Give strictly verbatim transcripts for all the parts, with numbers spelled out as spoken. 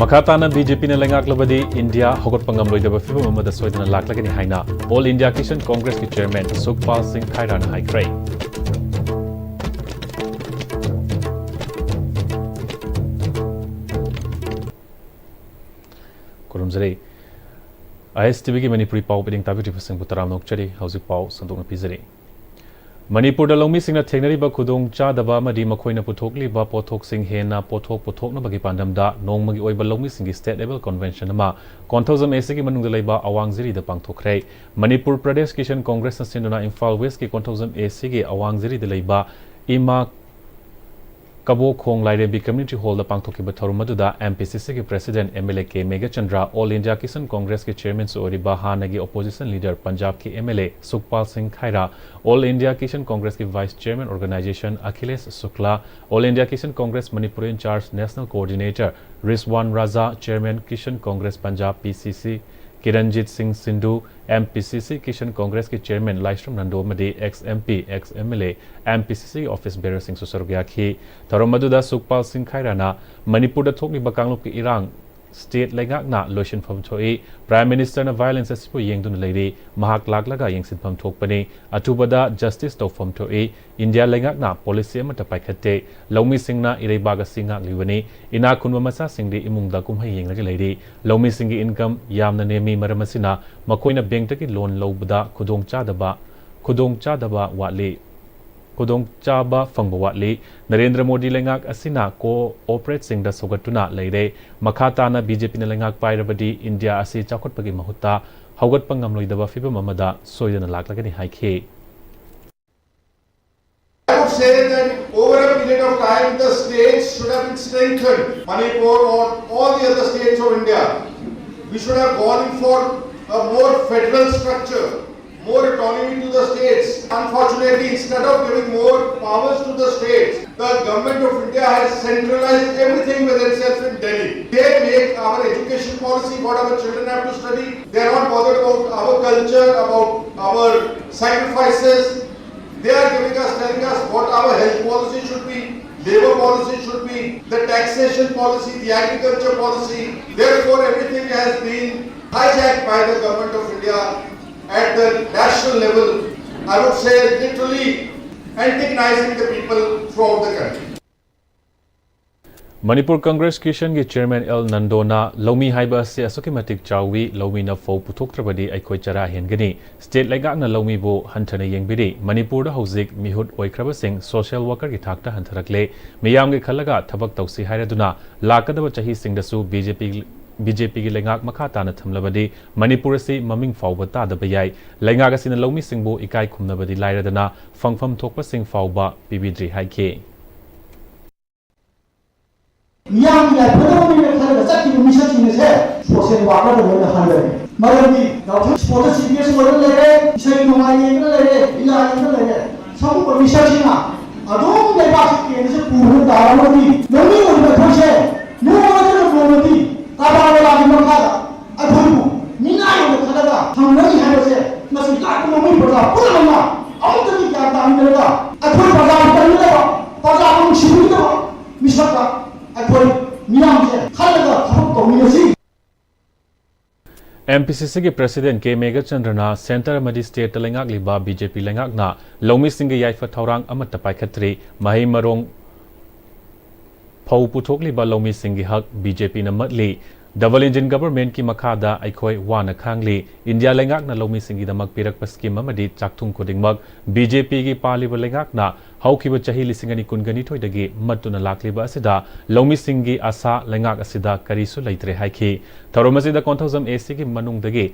ꯃꯈꯥ ꯇꯥꯅ B J ꯄꯤꯅ ꯂꯩꯉꯥꯛꯂꯕꯗꯤ ꯏꯟꯗꯤꯌꯥ ꯍꯧꯒꯠꯄ ꯉꯝꯂꯣꯏꯗꯕ ꯐꯤꯚꯝ ꯑꯃꯗ ꯁꯣꯏꯗꯅ ꯂꯥꯛꯂꯒꯅꯤ ꯍꯥꯏꯅ All India Kishan Congressꯀꯤ chairman ꯁꯨꯈꯄꯥꯜ ꯁꯤꯡ ꯈꯥꯏꯔꯥꯅ ꯍꯥꯏꯈ꯭ꯔꯦ꯫ ꯈꯨꯔꯨꯝꯖꯔꯤ꯫ ꯑꯥꯏ ꯑꯦꯁ ꯇꯤ ꯚꯤꯒꯤ ꯃꯅꯤꯄꯨꯔꯤ ꯄꯥꯎ ꯄꯔꯤꯡ ꯇꯥꯕꯤꯔꯤꯕꯁꯤꯡꯕꯨ ꯇꯔꯥꯝꯅ ꯑꯣꯛꯆꯔꯤ꯫ ꯍꯧꯖꯤꯛ ꯄꯥꯎ ꯁꯟꯗꯣꯛꯅ ꯄꯤꯖꯔꯤ꯫ ꯃꯅꯤꯄꯨꯔꯗ ꯂꯧꯃꯤꯁꯤꯡꯅ ꯊꯦꯡꯅꯔꯤꯕ ꯈꯨꯗꯣꯡꯆꯥꯗꯕ ꯑꯃꯗꯤ ꯃꯈꯣꯏꯅ ꯄꯨꯊꯣꯛꯂꯤꯕ ꯄꯣꯠꯊꯣꯛꯁꯤꯡ ꯍꯦꯟꯅ ꯄꯣꯠꯊꯣꯛ ꯄꯨꯊꯣꯛꯅꯕꯒꯤ ꯄꯥꯟꯗꯝꯗ ꯅꯣꯡꯃꯒꯤ ꯑꯣꯏꯕ ꯂꯧꯃꯤꯁꯤꯡꯒꯤ state level convention ꯑꯃ ꯀꯣꯟꯊꯧꯖꯝ ꯑꯦ ꯁꯤꯒꯤ ꯃꯅꯨꯡꯗ ꯂꯩꯕ ꯑꯋꯥꯡ ꯖꯤꯔꯤꯗ ꯄꯥꯡꯊꯣꯛꯈ꯭ꯔꯦ꯫ ꯃꯅꯤꯄꯨꯔ ꯄ꯭ꯔꯗꯦꯁ ꯀꯤꯁꯟ ꯀꯣꯡꯒ꯭ꯔꯦꯁꯅ ꯁꯤꯟꯗꯨꯅ ꯏꯝꯐꯥꯜ ꯋꯦꯁꯀꯤ ꯀꯣꯟꯊꯧꯖꯝ ꯑꯦ ꯁꯤꯒꯤ ꯑꯋꯥꯡ ꯖꯤꯔꯤꯗ ꯂꯩꯕ ꯏꯃꯥ ꯀꯕꯣꯈꯣꯡ ꯂꯥꯏꯔꯦꯝꯕꯤ community hallꯗ ꯄꯥꯡꯊꯣꯛꯈꯤꯕ ꯊꯧꯔꯝ ꯑꯗꯨꯗ M P C Cꯒꯤ president M L A K Meghachandra, All India Kishan Congressꯀꯤ chairmanꯁꯨ ꯑꯣꯏꯔꯤꯕ ꯍꯥꯟꯅꯒꯤ opposition leader ꯄꯟꯖꯥꯕꯀꯤ M L A ꯁꯨꯈꯄꯥꯜ ꯁꯤꯡ ꯈꯥꯏꯔꯥ, All India Kishan Congressꯀꯤ vice chairman organization Akhilesh Shukla, All India Kishan Congress Manipur in charge national coordinator Rizwan Raja, chairman Kishan Congress Punjab P C C ꯀꯤꯔꯟꯖꯤꯠ ꯁꯤꯡ Sindhu, M P C C Kishan Congressꯀꯤ chairman ꯂꯥꯏꯁ꯭ꯔꯝ ꯅꯟꯗꯣ ꯑꯃꯗꯤ ex M P, ex M L A, M P C C office bearerꯁꯤꯡꯁꯨ ꯁꯔꯨꯛ ꯌꯥꯈꯤ꯫ ꯊꯧꯔꯝ ꯑꯗꯨꯗ ꯁꯨꯈꯄꯥꯜ ꯁꯤꯡ ꯈꯥꯏꯔꯥꯅ ꯃꯅꯤꯄꯨꯔꯗ ꯊꯣꯛꯂꯤꯕ ꯀꯥꯡꯂꯨꯞꯀꯤ ꯏꯔꯥꯡ state ꯂꯩꯉꯥꯛꯅ ꯂꯣꯏꯁꯤꯟꯐꯝ ꯊꯣꯛꯏ꯫ Prime Ministerꯅ violence ꯑꯁꯤꯕꯨ ꯌꯦꯡꯗꯨꯅ ꯂꯩꯔꯤ꯫ ꯃꯍꯥꯛ ꯂꯥꯛꯂꯒ ꯌꯦꯡꯁꯤꯟꯐꯝ ꯊꯣꯛꯄꯅꯤ꯫ ꯑꯊꯨꯕꯗ justice ꯇꯧꯐꯝ ꯊꯣꯛꯏ꯫ ꯏꯟꯗꯤꯌꯥ ꯂꯩꯉꯥꯛꯅ policy ꯑꯃꯠꯇ ꯄꯥꯏꯈꯠꯇꯦ꯫ ꯂꯧꯃꯤꯁꯤꯡꯅ ꯏꯔꯩꯕꯥꯛ ꯑꯁꯤ ꯉꯥꯛꯂꯤꯕꯅꯤ꯫ ꯏꯅꯥꯛ ꯈꯨꯟꯕ ꯃꯆꯥꯁꯤꯡꯗꯤ ꯏꯃꯨꯡꯗ ꯀꯨꯝꯍꯩ ꯌꯦꯡꯂꯒ ꯂꯩꯔꯤ꯫ ꯂꯧꯃꯤꯁꯤꯡꯒꯤ income ꯌꯥꯝꯅ ꯅꯦꯝꯃꯤ꯫ ꯃꯔꯝ ꯑꯁꯤꯅ ꯃꯈꯣꯏꯅ bankꯇꯒꯤ loan ꯂꯧꯕꯗ ꯈꯨꯗꯣꯡꯆꯥꯗꯕ, ꯈꯨꯗꯣꯡꯆꯥꯗꯕ ꯋꯥꯠꯂꯤ꯫ ꯈꯨꯗꯣꯡꯆꯥꯕ ꯐꯪꯕ ꯋꯥꯠꯂꯤ꯫ ꯅꯔꯦꯟꯗ꯭ꯔ ꯃꯣꯗꯤ ꯂꯩꯉꯥꯛ ꯑꯁꯤꯅ co-operateꯁꯤꯡꯗ ꯁꯧꯒꯠꯇꯨꯅ ꯂꯩꯔꯦ꯫ ꯃꯈꯥ ꯇꯥꯅ B J Pꯅ ꯂꯩꯉꯥꯛ ꯄꯥꯏꯔꯕꯗꯤ ꯏꯟꯗꯤꯌꯥ ꯑꯁꯤ ꯆꯥꯎꯈꯠꯄꯒꯤ ꯃꯍꯨꯠꯇ ꯍꯧꯒꯠꯄ ꯉꯝꯂꯣꯏꯗꯕ ꯐꯤꯚꯝ ꯑꯃꯗ ꯁꯣꯏꯗꯅ ꯂꯥꯛꯂꯒꯅꯤ ꯍꯥꯏꯈꯤ꯫ I would say that over a period of time, the states should have been strengthened. Manipur or all the other states of India, we should have gone for a more federal structure, more autonomy to the states. Unfortunately, instead of giving more powers to the states, the government of India has centralized everything with itself in Delhi. They make our education policy, what our children have to study. They are not bothered about our culture, about our sacrifices. They are giving us, telling us what our health policy should be. Labour policy should be the taxation policy, the agriculture policy. Therefore, everything has been hijacked by the government of India at the national level. I would say literally antagonizing the people throughout the country. Manipur Congress ꯀꯤꯁꯟꯒꯤ chairman L ꯅꯟꯗꯣꯅ ꯂꯧꯃꯤ ꯍꯥꯏꯕ ꯑꯁꯤ ꯑꯁꯨꯛꯀꯤ ꯃꯇꯤꯛ ꯆꯥꯎꯏ, ꯂꯧꯃꯤꯅ ꯐꯧ ꯄꯨꯊꯣꯛꯇ꯭ꯔꯕꯗꯤ ꯑꯩꯈꯣꯏ ꯆꯔꯥ ꯍꯦꯟꯒꯅꯤ꯫ ꯁ꯭ꯇꯦꯠ ꯂꯩꯉꯥꯛꯅ ꯂꯧꯃꯤꯕꯨ ꯍꯟꯊꯅ ꯌꯦꯡꯕꯤꯔꯤ꯫ ꯃꯅꯤꯄꯨꯔꯗ ꯍꯧꯖꯤꯛ ꯃꯤꯍꯨꯠ ꯑꯣꯏꯈ꯭ꯔꯕꯁꯤꯡ ꯁꯣꯁꯤꯌꯦꯜ ꯋꯥꯀꯔꯒꯤ ꯊꯥꯛꯇ ꯍꯟꯊꯔꯛꯂꯦ꯫ ꯃꯤꯌꯥꯝꯒꯤ ꯈꯜꯂꯒ ꯊꯕꯛ ꯇꯧꯁꯤ ꯍꯥꯏꯔꯗꯨꯅ ꯂꯥꯛꯀꯗꯕ ꯆꯍꯤꯁꯤꯡꯗꯁꯨ ꯕꯤ ꯖꯦ ꯄꯤ, ꯕꯤ ꯖꯦ ꯄꯤꯒꯤ ꯂꯩꯉꯥꯛ ꯃꯈꯥ ꯇꯥꯅ ꯊꯝꯂꯕꯗꯤ ꯃꯅꯤꯄꯨꯔ ꯑꯁꯤ ꯃꯃꯤꯡ ꯐꯥꯎꯕ ꯇꯥꯗꯕ ꯌꯥꯏ꯫ ꯂꯩꯉꯥꯛ ꯑꯁꯤꯅ ꯂꯧꯃꯤꯁꯤꯡꯕꯨ ꯏꯀꯥꯏ ꯈꯨꯝꯅꯕꯗꯤ ꯂꯥꯏꯔꯗꯅ ꯐꯪꯐꯝ ꯊꯣꯛꯄꯁꯤꯡ ꯐꯥꯎꯕ ꯄꯤꯕꯤꯗ꯭ꯔꯤ ꯍꯥꯏꯈꯤ꯫ ꯃꯤꯌꯥꯝꯒꯤ ꯌꯥꯏꯐꯅꯕꯅꯤꯅ ꯈꯜꯂꯒ ꯆꯠꯈꯤꯕ ꯃꯤꯁꯛꯁꯤꯡ ꯑꯁꯦ ꯁꯣꯁꯤꯌꯦꯜ ꯋꯥꯀꯔꯗ ꯂꯣꯏꯅ ꯍꯟꯊꯔꯦ꯫ ꯃꯔꯝꯗꯤ ꯌꯥꯎꯁꯪ ꯁ꯭ꯄꯣꯔꯠꯇ ꯁꯤ ꯕꯤ ꯑꯦꯁ ꯑꯣꯏꯗꯅ ꯂꯩꯔꯦ, ꯏꯁꯩ ꯅꯣꯡꯃꯥꯏ ꯌꯦꯡꯗꯅ ꯂꯩꯔꯦ, ꯂꯤꯂꯥ ꯌꯦꯡꯗꯅ ꯂꯩꯔꯦ꯫ ꯁꯤꯒꯨꯝꯕ ꯃꯤꯁꯛꯁꯤꯅ ꯑꯗꯨꯝ ꯂꯩꯕꯥꯛꯁꯤ ꯀꯦꯟꯗ꯭ꯔꯁꯦ ꯄꯨꯗꯨꯅ ꯇꯥꯔꯝꯃꯒꯗꯤ ꯂꯧꯃꯤ ꯑꯣꯏꯕ ꯑꯩꯈꯣꯏꯁꯦ ꯅꯣꯡꯃ ꯅꯠꯇ꯭ꯔꯒ ꯅꯣꯡꯃꯗꯤ ꯀꯥꯕꯥ ꯀꯔꯕꯥꯔꯒꯤ ꯃꯈꯥꯗ ꯑꯩꯈꯣꯏꯕꯨ ꯃꯤꯅꯥꯏ ꯑꯣꯏꯅ ꯈꯜꯂꯒ ꯊꯝꯒꯅꯤ ꯍꯥꯏꯕꯁꯦ ꯃꯁꯤ ꯂꯥꯛꯄ ꯂꯧꯃꯤ ꯄ꯭ꯔꯖꯥ ꯄꯨꯝꯅꯃꯛꯅ ꯑꯃꯨꯛꯇꯗꯤ ꯒ꯭ꯌꯥꯟ ꯇꯥꯃꯤꯟꯅꯔꯒ ꯑꯩꯈꯣꯏ ꯄ꯭ꯔꯖꯥꯕꯨ ꯀꯟꯒꯗꯕ, ꯄ꯭ꯔꯖꯥꯕꯨ ꯅꯨꯡꯁꯤꯕꯤꯒꯗꯕ ꯃꯤꯁꯛꯇ ꯑꯩꯈꯣꯏ ꯃꯤꯌꯥꯝꯁꯦ ꯈꯜꯂꯒ ꯊꯕꯛ ꯇꯧꯃꯤꯟꯅꯁꯤ꯫ ꯑꯦꯝ ꯄꯤ ꯁꯤ ꯁꯤꯒꯤ ꯄ꯭ꯔꯁꯤꯗꯦꯟ ꯀꯦ ꯃꯦꯘꯆꯟꯗ꯭ꯔꯅ ꯁꯦꯟꯇꯔ ꯑꯃꯗꯤ ꯁ꯭ꯇꯦꯠꯇ ꯂꯩꯉꯥꯛꯂꯤꯕ ꯕꯤ ꯖꯦ ꯄꯤ ꯂꯩꯉꯥꯛꯅ ꯂꯧꯃꯤꯁꯤꯡꯒꯤ ꯌꯥꯏꯐ ꯊꯧꯔꯥꯡ ꯑꯃꯠꯇ ꯄꯥꯏꯈꯠꯇ꯭ꯔꯤ꯫ ꯃꯍꯩ ꯃꯔꯣꯡ ꯐꯧ ꯄꯨꯊꯣꯛꯂꯤꯕ ꯂꯧꯃꯤꯁꯤꯡꯒꯤ ꯍꯛ ꯕꯤ ꯖꯦ ꯄꯤꯅ ꯃꯠꯂꯤ꯫ ꯗꯕꯜ ꯏꯟꯖꯤꯟ ꯒꯚꯔꯟꯃꯦꯟꯠꯀꯤ ꯃꯈꯥꯗ ꯑꯩꯈꯣꯏ ꯋꯥꯅ ꯈꯥꯡꯂꯤ꯫ ꯏꯟꯗꯤꯌꯥ ꯂꯩꯉꯥꯛꯅ ꯂꯧꯃꯤꯁꯤꯡꯒꯤꯗꯃꯛ ꯄꯤꯔꯛꯄ ꯁ꯭ꯀꯤꯝ ꯑꯃꯗꯤ ꯆꯥꯛꯊꯨꯡ ꯈꯨꯗꯤꯡꯃꯛ ꯕꯤ ꯖꯦ ꯄꯤꯒꯤ ꯄꯥꯜꯂꯤꯕ ꯂꯩꯉꯥꯛꯅ ꯍꯧꯈꯤꯕ ꯆꯍꯤ ꯂꯤꯁꯤꯡ ꯑꯅꯤ ꯀꯨꯟꯒ ꯅꯤꯊꯣꯏꯗꯒꯤ ꯃꯠꯇꯨꯅ ꯂꯥꯛꯂꯤꯕ ꯑꯁꯤꯗ ꯂꯧꯃꯤꯁꯤꯡꯒꯤ ꯑꯥꯁꯥ ꯂꯩꯉꯥꯛ ꯑꯁꯤꯗ ꯀꯔꯤꯁꯨ ꯂꯩꯇ꯭ꯔꯦ ꯍꯥꯏꯈꯤ꯫ ꯊꯧꯔꯝ ꯑꯁꯤꯗ ꯀꯣꯟꯊꯧꯖꯝ ꯑꯦ ꯁꯤꯒꯤ ꯃꯅꯨꯡꯗꯒꯤ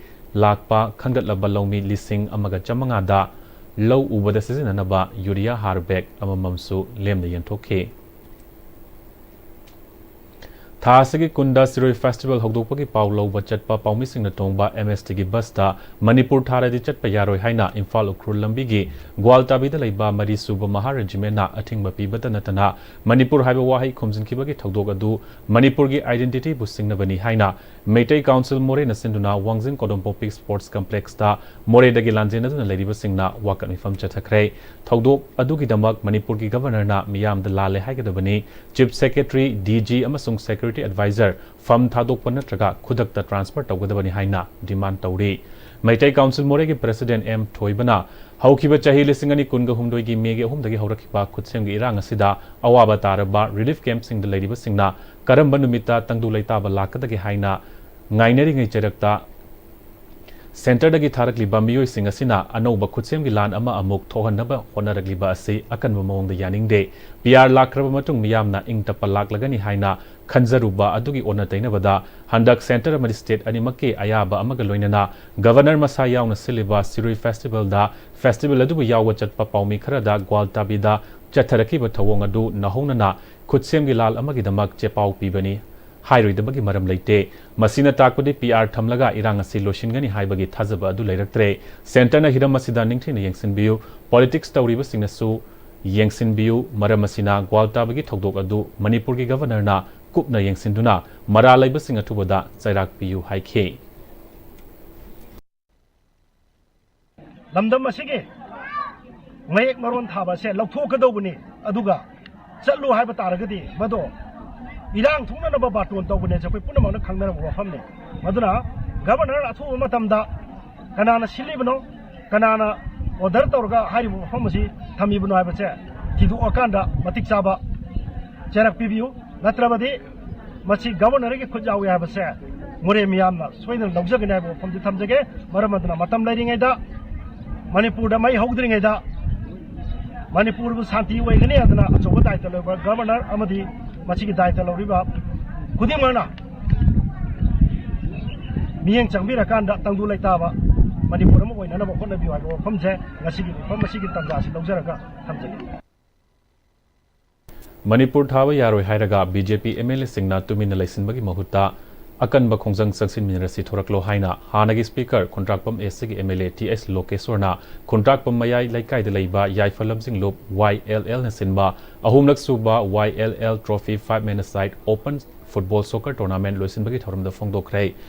ꯂꯥꯛꯄ ꯈꯟꯒꯠꯂꯕ ꯂꯧꯃꯤ ꯂꯤꯁꯤꯡ ꯑꯃꯒ ꯆꯥꯃꯉꯥꯗ ꯂꯧ ꯎꯕꯗ ꯁꯤꯖꯤꯟꯅꯅꯕ ꯌꯨꯔꯤꯌꯥ ꯍꯥꯔ ꯕꯦꯒ ꯑꯃꯃꯝꯁꯨ ꯂꯦꯝꯅ ꯌꯦꯟꯊꯣꯛꯈꯤ꯫ ꯊꯥ ꯑꯁꯤꯒꯤ ꯀꯨꯟꯗ ꯁꯤꯔꯣꯏ ꯐꯦꯁꯇꯤꯚꯦꯜ ꯍꯧꯗꯣꯛꯄꯒꯤ ꯄꯥꯎ ꯂꯧꯕ ꯆꯠꯄ ꯄꯥꯎꯃꯤꯁꯤꯡꯅ ꯇꯣꯡꯕ ꯑꯦꯝ ꯑꯦꯁ ꯇꯤꯒꯤ ꯕꯁꯇ ꯃꯅꯤꯄꯨꯔ ꯊꯥꯔꯗꯤ ꯆꯠꯄ ꯌꯥꯔꯣꯏ ꯍꯥꯏꯅ ꯏꯝꯐꯥꯜ ꯎꯈ꯭ꯔꯨꯜ ꯂꯝꯕꯤꯒꯤ ꯒ꯭ꯋꯥꯜꯇꯥꯕꯤꯗ ꯂꯩꯕ ꯃꯔꯤ ꯁꯨꯕ ꯃꯍꯥ ꯔꯦꯖꯤꯃꯦꯟꯅ ꯑꯊꯤꯡꯕ ꯄꯤꯕꯇ ꯅꯠꯇꯅ ꯃꯅꯤꯄꯨꯔ ꯍꯥꯏꯕ ꯋꯥꯍꯩ ꯈꯨꯝꯖꯤꯟꯈꯤꯕꯒꯤ ꯊꯧꯗꯣꯛ ꯑꯗꯨ ꯃꯅꯤꯄꯨꯔꯒꯤ ꯑꯥꯏꯗꯦꯟꯇꯤꯇꯤꯕꯨ ꯁꯤꯡꯅꯕꯅꯤ ꯍꯥꯏꯅ ꯃꯩꯇꯩ ꯀꯥꯎꯟꯁꯤꯜ ꯃꯣꯔꯦꯅ ꯁꯤꯟꯗꯨꯅ ꯋꯥꯡꯖꯤꯡ ꯀꯣꯗꯣꯝꯄꯣꯛꯄꯤ ꯁ꯭ꯄꯣꯔꯠꯁ ꯀꯝꯄ꯭ꯂꯦꯛꯁꯇ ꯃꯣꯔꯦꯗꯒꯤ ꯂꯥꯟꯖꯦꯟꯅꯗꯨꯅ ꯂꯩꯔꯤꯕꯁꯤꯡꯅ ꯋꯥꯀꯠ ꯃꯤꯐꯝ ꯆꯠꯊꯈ꯭ꯔꯦ꯫ ꯊꯧꯗꯣꯛ ꯑꯗꯨꯒꯤꯗꯃꯛ ꯃꯅꯤꯄꯨꯔꯒꯤ ꯒꯚꯔꯅꯔꯅ ꯃꯤꯌꯥꯝꯗ ꯂꯥꯜꯂꯦ ꯍꯥꯏꯒꯗꯕꯅꯤ, ꯆꯤꯐ ꯁꯦꯀ꯭ꯔꯦꯇꯔꯤ, ꯗꯤ ꯖꯤ ꯑꯃꯁꯨꯡ ꯁꯦꯀ꯭ꯌꯨꯔꯤꯇꯤ ꯑꯦꯗꯚꯥꯏꯖꯔ ꯐꯝ ꯊꯥꯗꯣꯛꯄ ꯅꯠꯇ꯭ꯔꯒ ꯈꯨꯗꯛꯇ ꯇ꯭ꯔꯥꯟꯁꯐꯔ ꯇꯧꯒꯗꯕꯅꯤ ꯍꯥꯏꯅ ꯗꯤꯃꯥꯟ ꯇꯧꯔꯤ꯫ ꯃꯩꯇꯩ ꯀꯥꯎꯟꯁꯤꯜ ꯃꯣꯔꯦꯒꯤ ꯄ꯭ꯔꯦꯁꯤꯗꯦꯟꯠ ꯑꯦꯝ ꯊꯣꯏꯕꯅ ꯍꯧꯈꯤꯕ ꯆꯍꯤ ꯂꯤꯁꯤꯡ ꯑꯅꯤ ꯀꯨꯟꯒ ꯍꯨꯝꯗꯣꯏꯒꯤ ꯃꯦꯒꯤ ꯑꯍꯨꯝꯗꯒꯤ ꯍꯧꯔꯛꯈꯤꯕ ꯈꯨꯠꯁꯦꯝꯒꯤ ꯏꯔꯥꯡ ꯑꯁꯤꯗ ꯑꯋꯥꯕ ꯇꯥꯔꯕ ꯔꯤꯂꯤꯐ ꯀꯦꯝꯞꯁꯤꯡꯗ ꯂꯩꯔꯤꯕꯁꯤꯡꯅ ꯀꯔꯝꯕ ꯅꯨꯃꯤꯠꯇ ꯇꯪꯗꯨ ꯂꯩꯇꯥꯕ ꯂꯥꯛꯀꯗꯒꯦ ꯍꯥꯏꯅ ꯉꯥꯏꯅꯔꯤꯉꯩ ꯆꯩꯔꯛꯇ ꯁꯦꯟꯇꯔꯗꯒꯤ ꯊꯥꯔꯛꯂꯤꯕ ꯃꯤꯑꯣꯏꯁꯤꯡ ꯑꯁꯤꯅ ꯑꯅꯧꯕ ꯈꯨꯠꯁꯦꯝꯒꯤ ꯂꯥꯟ ꯑꯃ ꯑꯃꯨꯛ ꯊꯣꯛꯍꯟꯅꯕ ꯍꯣꯠꯅꯔꯛꯂꯤꯕ ꯑꯁꯤ ꯑꯀꯟꯕ ꯃꯑꯣꯡꯗ ꯌꯥꯅꯤꯡꯗꯦ꯫ ꯄꯤ ꯑꯥꯔ ꯂꯥꯛꯈ꯭ꯔꯕ ꯃꯇꯨꯡ ꯃꯤꯌꯥꯝꯅ ꯏꯪ ꯇꯞꯄ ꯂꯥꯛꯂꯒꯅꯤ ꯍꯥꯏꯅ ꯈꯟꯖꯔꯨꯕ ꯑꯗꯨꯒꯤ ꯑꯣꯟꯅ ꯇꯩꯅꯕꯗ ꯍꯟꯗꯛ ꯁꯦꯟꯇꯔ ꯑꯃꯗꯤ ꯁ꯭ꯇꯦꯠ ꯑꯅꯤꯃꯛꯀꯤ ꯑꯌꯥꯕ ꯑꯃꯒ ꯂꯣꯏꯅꯅ ꯒꯚꯔꯅꯔ ꯃꯁꯥ ꯌꯥꯎꯅ ꯁꯤꯜꯂꯤꯕ ꯁꯤꯔꯣꯏ ꯐꯦꯁꯇꯤꯚꯦꯜꯗ ꯐꯦꯁꯇꯤꯚꯦꯜ ꯑꯗꯨꯕꯨ ꯌꯥꯎꯕ ꯆꯠꯄ ꯄꯥꯎꯃꯤ ꯈꯔꯗ ꯒ꯭ꯋꯥꯜꯇꯥꯕꯤꯗ ꯆꯠꯊꯔꯛꯈꯤꯕ ꯊꯧꯑꯣꯡ ꯑꯗꯨ ꯅꯧꯍꯧꯅꯅ ꯈꯨꯠꯁꯦꯝꯒꯤ ꯂꯥꯜ ꯑꯃꯒꯤꯗꯃꯛ ꯆꯦꯄꯥꯎ ꯄꯤꯕꯅꯤ ꯍꯥꯏꯔꯣꯏꯗꯕꯒꯤ ꯃꯔꯝ ꯂꯩꯇꯦ꯫ ꯃꯁꯤꯅ ꯇꯥꯛꯄꯗꯤ ꯄꯤ ꯑꯥꯔ ꯊꯝꯂꯒ ꯏꯔꯥꯡ ꯑꯁꯤ ꯂꯣꯏꯁꯤꯟꯒꯅꯤ ꯍꯥꯏꯕꯒꯤ ꯊꯥꯖꯕ ꯑꯗꯨ ꯂꯩꯔꯛꯇ꯭ꯔꯦ꯫ ꯁꯦꯟꯇꯔꯅ ꯍꯤꯔꯝ ꯑꯁꯤꯗ ꯅꯤꯡꯊꯤꯅ ꯌꯦꯡꯁꯤꯟꯕꯤꯌꯨ, ꯄꯣꯂꯤꯇꯤꯛꯁ ꯇꯧꯔꯤꯕꯁꯤꯡꯅꯁꯨ ꯌꯦꯡꯁꯤꯟꯕꯤꯌꯨ꯫ ꯃꯔꯝ ꯑꯁꯤꯅ ꯒ꯭ꯋꯥꯜꯇꯥꯕꯒꯤ ꯊꯧꯗꯣꯛ ꯑꯗꯨ ꯃꯅꯤꯄꯨꯔꯒꯤ ꯒꯚꯔꯅꯔꯅ ꯀꯨꯞꯅ ꯌꯦꯡꯁꯤꯟꯗꯨꯅ ꯃꯔꯥꯜ ꯂꯩꯕꯁꯤꯡ ꯑꯊꯨꯕꯗ ꯆꯩꯔꯥꯛ ꯄꯤꯌꯨ ꯍꯥꯏꯈꯤ꯫ ꯂꯝꯗꯝ ꯑꯁꯤꯒꯤ ꯃꯌꯦꯛ ꯃꯔꯣꯟ ꯊꯥꯕ ꯑꯁꯦ ꯂꯧꯊꯣꯛꯀꯗꯧꯕꯅꯤ꯫ ꯑꯗꯨꯒ ꯆꯠꯂꯨ ꯍꯥꯏꯕ ꯇꯥꯔꯒꯗꯤ ꯃꯗꯣ ꯏꯔꯥꯡ ꯊꯣꯛꯅꯅꯕ ꯕꯥꯇꯣꯟ ꯇꯧꯕꯅꯦꯁꯦ ꯑꯩꯈꯣꯏ ꯄꯨꯝꯅꯃꯛꯅ ꯈꯪꯅꯔꯕ ꯋꯥꯐꯝꯅꯤ꯫ ꯃꯗꯨꯅ ꯒꯚꯔꯅꯔ ꯑꯊꯨꯕ ꯃꯇꯝꯗ ꯀꯅꯥꯅ ꯁꯤꯜꯂꯤꯕꯅꯣ, ꯀꯅꯥꯅ ꯑꯣꯔꯗꯔ ꯇꯧꯔꯒ ꯍꯥꯏꯔꯤꯕ ꯋꯥꯐꯝ ꯑꯁꯤ ꯊꯝꯃꯤꯕꯅꯣ ꯍꯥꯏꯕꯁꯦ ꯊꯤꯗꯣꯛꯑꯀꯥꯟꯗ ꯃꯇꯤꯛ ꯆꯥꯕ ꯆꯩꯔꯛ ꯄꯤꯕꯤꯌꯨ꯫ ꯅꯠꯇ꯭ꯔꯕꯗꯤ ꯃꯁꯤ ꯒꯚꯔꯅꯔꯒꯤ ꯈꯨꯠ ꯌꯥꯎꯏ ꯍꯥꯏꯕꯁꯦ ꯃꯣꯔꯦ ꯃꯤꯌꯥꯝꯅ ꯁꯣꯏꯗꯅ ꯂꯧꯖꯒꯅꯤ ꯍꯥꯏꯕ ꯋꯥꯐꯝꯗꯤ ꯊꯝꯖꯒꯦ꯫ ꯃꯔꯝ ꯑꯗꯨꯅ ꯃꯇꯝ ꯂꯩꯔꯤꯉꯩꯗ, ꯃꯅꯤꯄꯨꯔꯗ ꯃꯩ ꯍꯧꯗ꯭ꯔꯤꯉꯩꯗ, ꯃꯅꯤꯄꯨꯔꯕꯨ ꯁꯥꯟꯇꯤ ꯑꯣꯏꯒꯅꯤ ꯍꯥꯏꯗꯅ ꯑꯆꯧꯕ ꯗꯥꯏꯇ ꯂꯧꯕ ꯒꯚꯔꯅꯔ ꯑꯃꯗꯤ ꯃꯁꯤꯒꯤ ꯗꯥꯏꯇ ꯂꯧꯔꯤꯕ ꯈꯨꯗꯤꯡꯃꯛꯅ ꯃꯤꯠꯌꯦꯡ ꯆꯪꯕꯤꯔꯀꯥꯟꯗ ꯇꯪꯗꯨ ꯂꯩꯇꯥꯕ ꯃꯅꯤꯄꯨꯔ ꯑꯃ ꯑꯣꯏꯅꯅꯕ ꯍꯣꯠꯅꯕꯤꯌꯨ ꯍꯥꯏꯕ ꯋꯥꯐꯝꯁꯦ ꯉꯁꯤꯒꯤ ꯃꯤꯐꯝ ꯑꯁꯤꯒꯤ ꯇꯥꯟꯖꯥ ꯑꯁꯤ ꯂꯧꯖꯔꯒ ꯊꯝꯖꯒꯦ꯫ ꯃꯅꯤꯄꯨꯔ ꯊꯥꯕ ꯌꯥꯔꯣꯏ ꯍꯥꯏꯔꯒ B J P M L ꯑꯦꯁꯤꯡꯅ ꯇꯨꯃꯤꯟꯅ ꯂꯩꯁꯤꯟꯕꯒꯤ ꯃꯍꯨꯠꯇ ꯑꯀꯟꯕ ꯈꯣꯡꯖꯪ ꯆꯪꯁꯤꯟꯃꯤꯟꯅꯔꯁꯤ ꯊꯣꯔꯛꯂꯣ ꯍꯥꯏꯅ ꯍꯥꯟꯅꯒꯤ ꯁ꯭ꯄꯤꯀꯔ ꯈꯣꯟꯗ꯭ꯔꯥꯛꯄꯝ ꯑꯦꯁ ꯁꯤꯒꯤ ꯑꯦꯝ ꯑꯦꯜ ꯑꯦ ꯇꯤ ꯑꯦꯁ ꯂꯣꯀꯦꯁꯣꯔꯅ ꯈꯣꯟꯗ꯭ꯔꯥꯛꯄꯝ ꯃꯌꯥꯏ ꯂꯩꯀꯥꯏꯗ ꯂꯩꯕ ꯌꯥꯏꯐ ꯂꯝꯖꯤꯡꯂꯨꯞ ꯋꯥꯏ ꯑꯦꯜ ꯑꯦꯜꯅ ꯁꯤꯟꯕ ꯑꯍꯨꯝꯂꯛ ꯁꯨꯕ Y L L trophy five men a side open football soccer tournament ꯂꯣꯏꯁꯤꯟꯕꯒꯤ ꯊꯧꯔꯝꯗ ꯐꯣꯡꯗꯣꯛꯈ꯭ꯔꯦ꯫